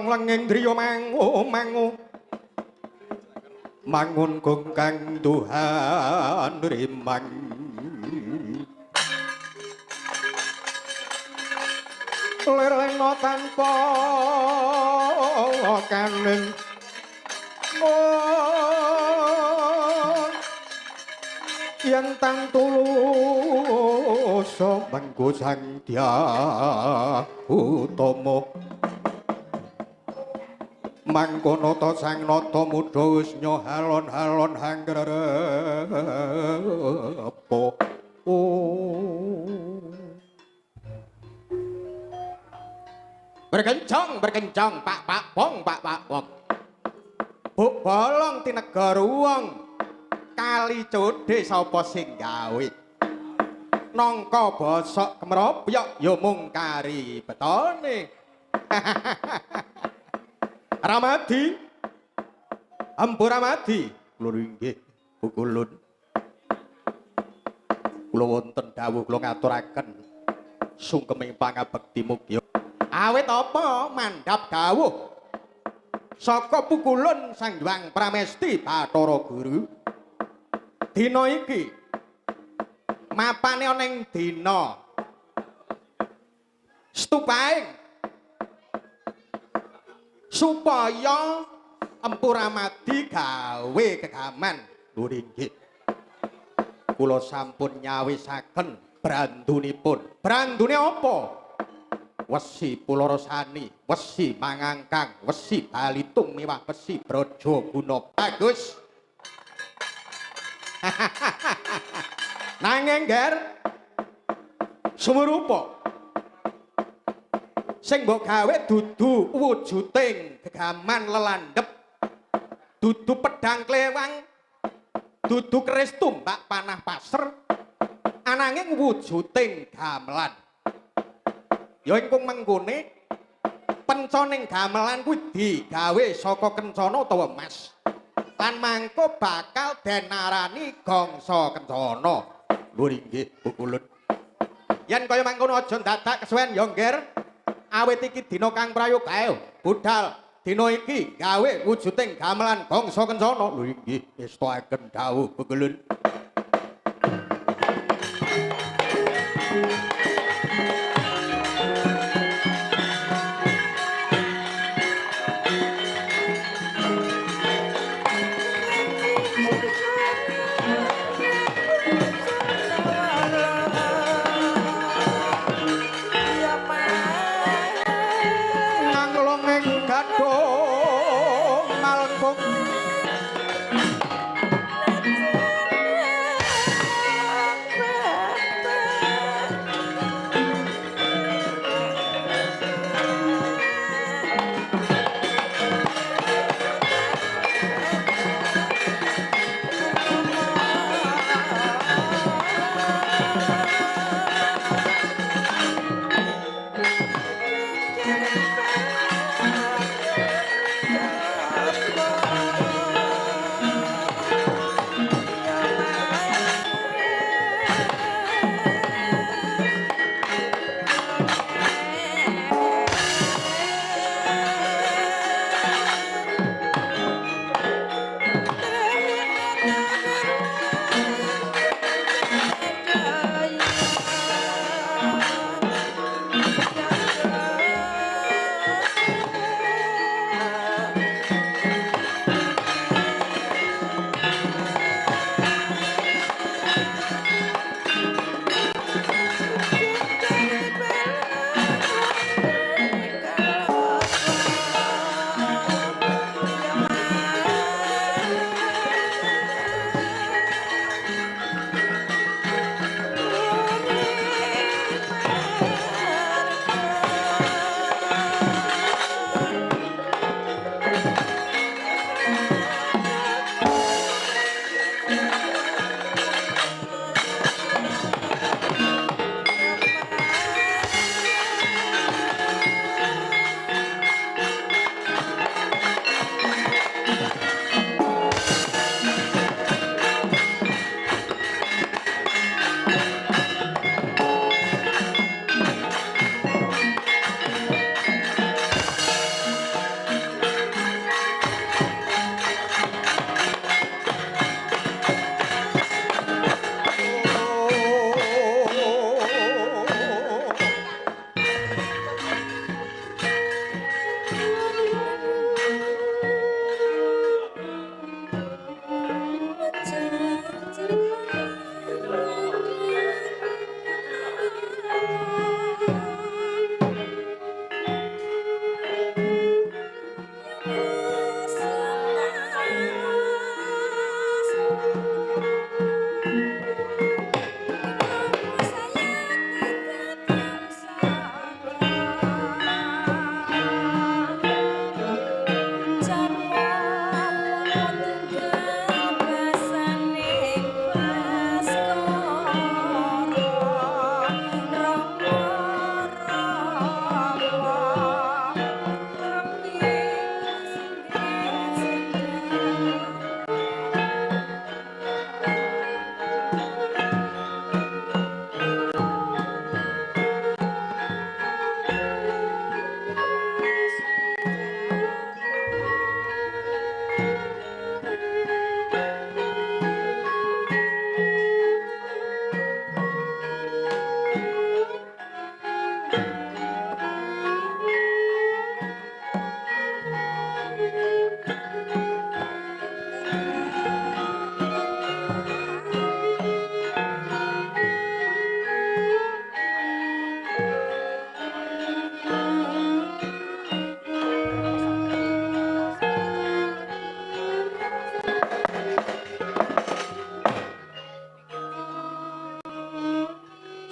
lenging driya mangu mangu mangun gong kang Tuhan rimang lerlena tanpa kaning yen tang tulus mengko Sang Dyah Utama mangkono ta Sang Nata Muda wis nyohalon-halon hangrepo. Berkencong berkencong pak pak bong pak pak bong buk bolong tinegara wong kali codhe sapa sing gawe nangka bosok kemropyok ya mung kari betone. Ramadi Empu Ramadi kula inggih pukulun kula wonten dawuh kula ngaturaken sungkeming pangabekti mugi awit apa mandhap dawuh saka pukulun Sang Hyang Pramesti Bathara Guru. Dina iki mapane ana ing dina stupaing supaya Empu Ramadi gawe gegaman. Lho inggih kula sampun nyawisaken brandunipun. Brandune apa? Wesi Pularasani, wesi Mangangkang, wesi Balitung miwah wesi Brajaguna. Bagus. Nanging ger sumurupa sing mbok gawe dudu wujuding gegaman lelandhep, dudu pedhang klewang, dudu keris tumbak panah paser, ananging wujuding gamelan. Ya ingkung mengkone penconing gamelan kuwi digawe saka kencana utawa emas. Lan mangko bakal den arani gangsa kencana. Lho inggih pukulun. Yen kaya mangkono aja dadak kesuwen ya Ngger. Awit iki dina kang prayoga ayo budal dina iki gawe wujuding gamelan gangsa kencana. Lho inggih estoaken dawuh pukulun. Gadung malengkung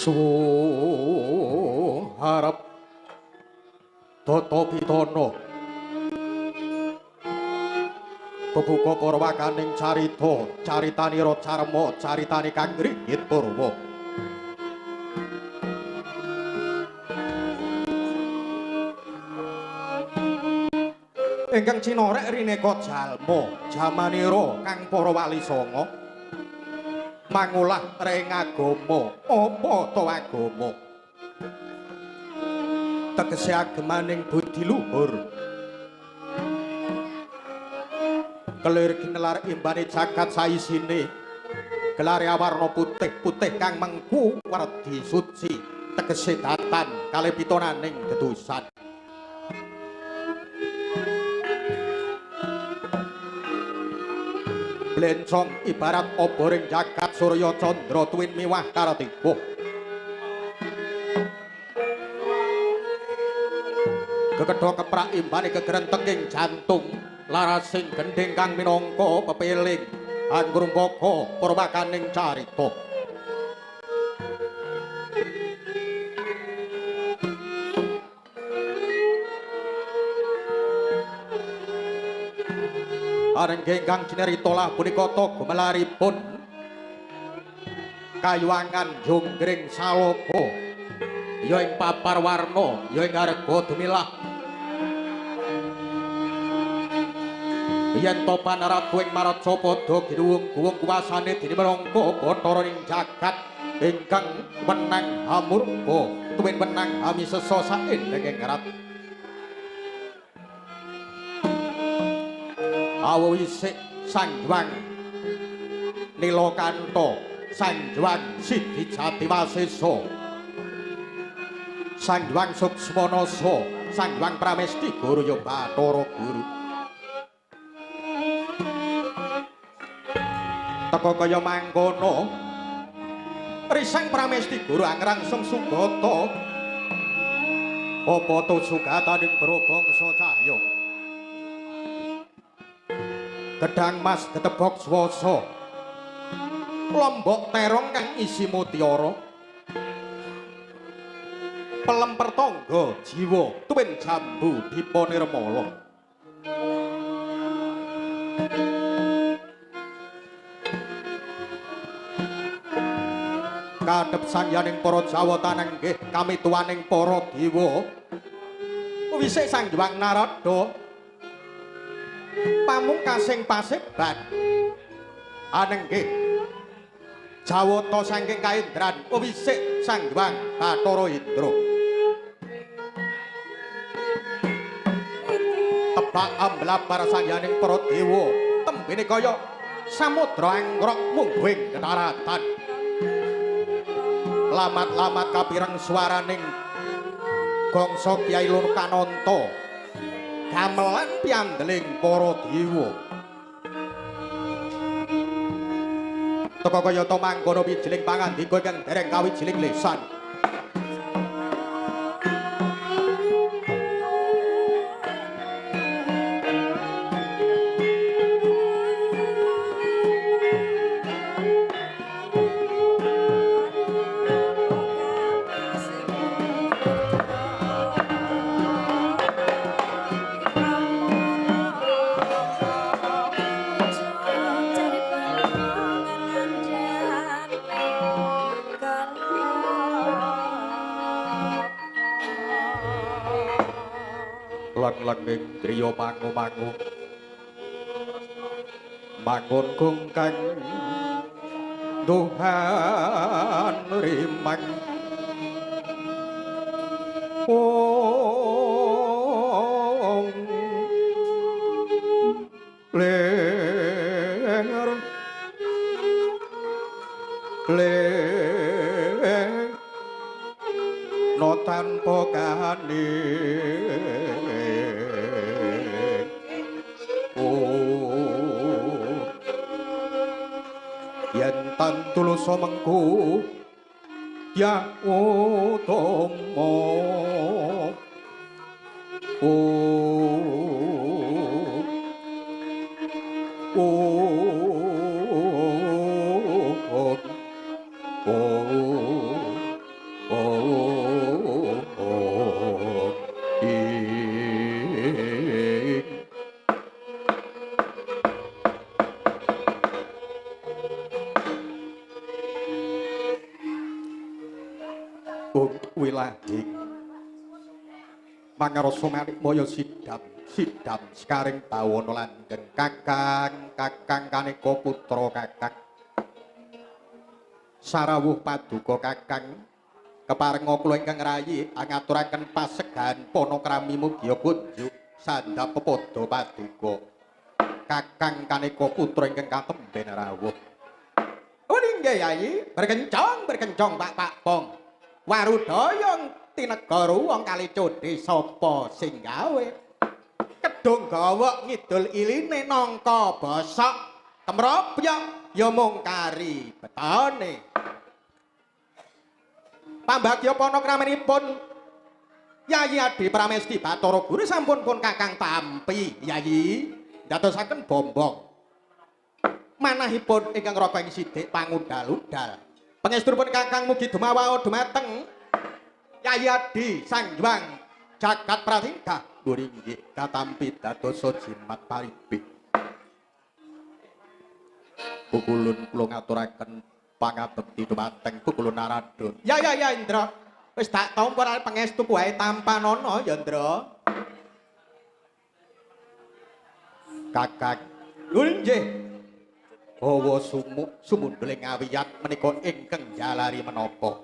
Suharep Tata Pitana bebuka parwakaning carita caritanira carma caritane kang ringgit purwa. Ingkang cinorek rineka jalma jamanira kang para wali sanga mangulah ring agama apa to agama tegese agemaning budi luhur kelir ginelar imbane jagat saisine gelare awarna putih-putih kang mengku werdi suci tegese datan kalih pitonaning dedusan. Blencong ibarat oboring jagat surya candra tuwin miwah karatiba. Kekedha keprak imbane kegrentenging jantung larasing gendhing kang minangka pepeling anggrungkaka purwakaning carita. Arengge ingkang cinarita lah punika gumelaripun kayuwangan jonggring saloka ya ing papar warna ya ing arga dumilah yen topan ratu ing maraca padha ginuwung-guwung kuwasane dene minangka bathara ing jagat ingkang wenang hamurba tuwin wenang hamisesa saendhenging rat. Awisik Sang Hyang Nilakanta, Sang Hyang Sidi Jatiwasesa, Sang Hyang Suksmanasa, Sang Hyang Pramesti Guru ya Bathara Guru. Teka kaya mangkono risang Pramesti Guru angrangsung sugata apa to sugataning brabangsa cahya. Gedang mas ketebok swasa lombok terong kang isi mutiara pelem pertangga jiwa tuwin jambu dipa nirmala. Kadhep sangyaning para Jawata nenggih kamituwaning para dewa wisik Sang Hyang Narada pamungkasing paseban anenggih Jawata saking kaendran wisik Sang Hyang Bathara Indra. Tebak amblabar sangyaning para dewa tembene kaya samudra anggrok mungguing daratan. Lamat-lamat kapireng swaraning gongso Kyai Lokananta gamelan piandeling para dewa. Teka kaya ta mangkono wijiling pangandika ingkang dereng kawijiling lesan. Leng-lenging griya mangu-mangu mangun kungkang duhan rimang ong ler ler no tanpa kane. Yen tan tulusa mengku ya utama o o. Wilahing mangaroso manik maya sidam sidam sekaring bawana langgeng kakang kakang kaneka putra kakang sarawuh paduka kakang keparenga kula ingkang rayi ngaturaken pasegahan panakrami mugia kunjuk sandhap pepadha paduka kakang kaneka putra ingkang katemben rawuh. Oh inggih Yayi, berkencong berkencong Pak Pak Pong. Warudaya tinegara wong kali codhe sapa sing gawe? Kedung gawok ngidul iline nangka bosok kemropyok ya mung kari betone. Pambagya panakramanipun Yayi Adi Pramesti Bathara Guru sampun pun kakang tampi Yayi ndadosaken bombong. Manahipun ingkang raka ing sithik pangudal-udal. Pangestunipun kakang mugi dumawao dumateng Yayi Adi Sang Hyang Jagat Pratingkah. Inggih katampi dadosa jimat paribik. Pukulun kula ngaturaken pangabekti dumateng Pukulun Narada. Ya ya ya Indra, wis tak tampa ora pangestu wae tampanana ya Indra. Kakang inggih. Hawa sumuk sumundhuling awiyat menika ingkang jalari menapa?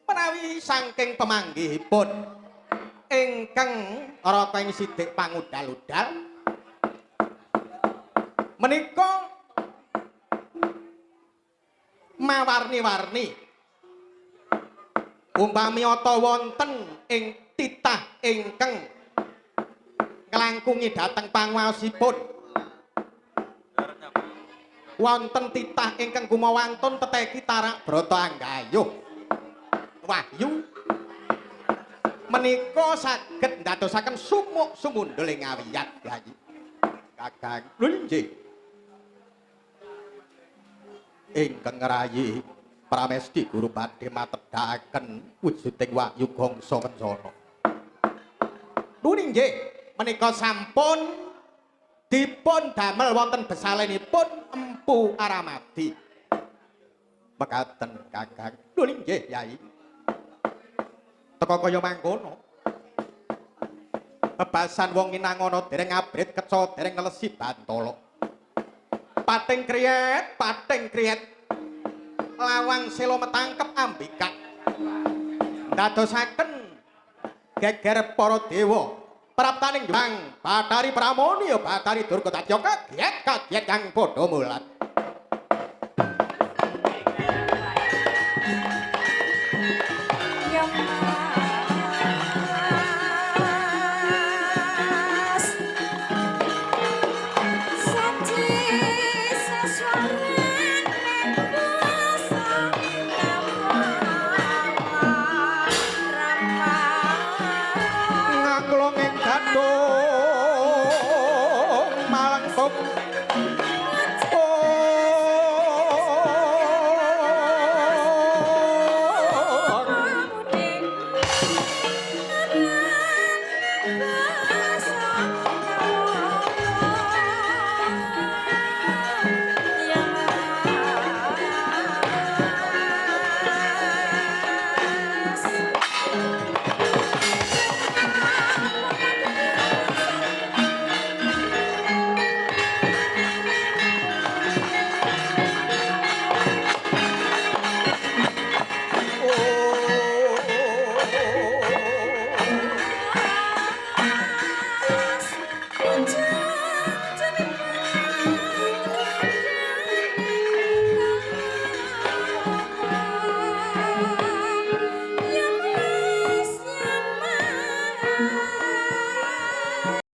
Menawi saking pemanggihipun ingkang raka ing sithik pangudal-udal menika mawarni-warni umpami ata wonten ing titah ingkang nglangkungi dhateng panguwasipun wonten titah ingkang gumawantun teteki tarak brata anggayuh wahyu menika saged ndadosaken sumuk sumundhul ing awiyat Yayi. Kakang lho inggih. Ingkang ngrayi Pramesti Guru badhe matedhaken wujuding wahyu gangsa kencana. Lho inggih menika sampun dipun damel wonten besalenipun Empu Aramadi. Mekaten Kakang. Lho inggih Yayi. Teka kaya mangkono. Bebasan wong inangono dereng abrit keca dereng ngelesi bantala. Pating kriyet, pating kriyet. Lawang sela metangkep ambikak. Ndadosaken geger para dewa. Praptaning Hyang Bathari Pramoni ya Bathari Durga dadya kaget kaget kang padha mulat.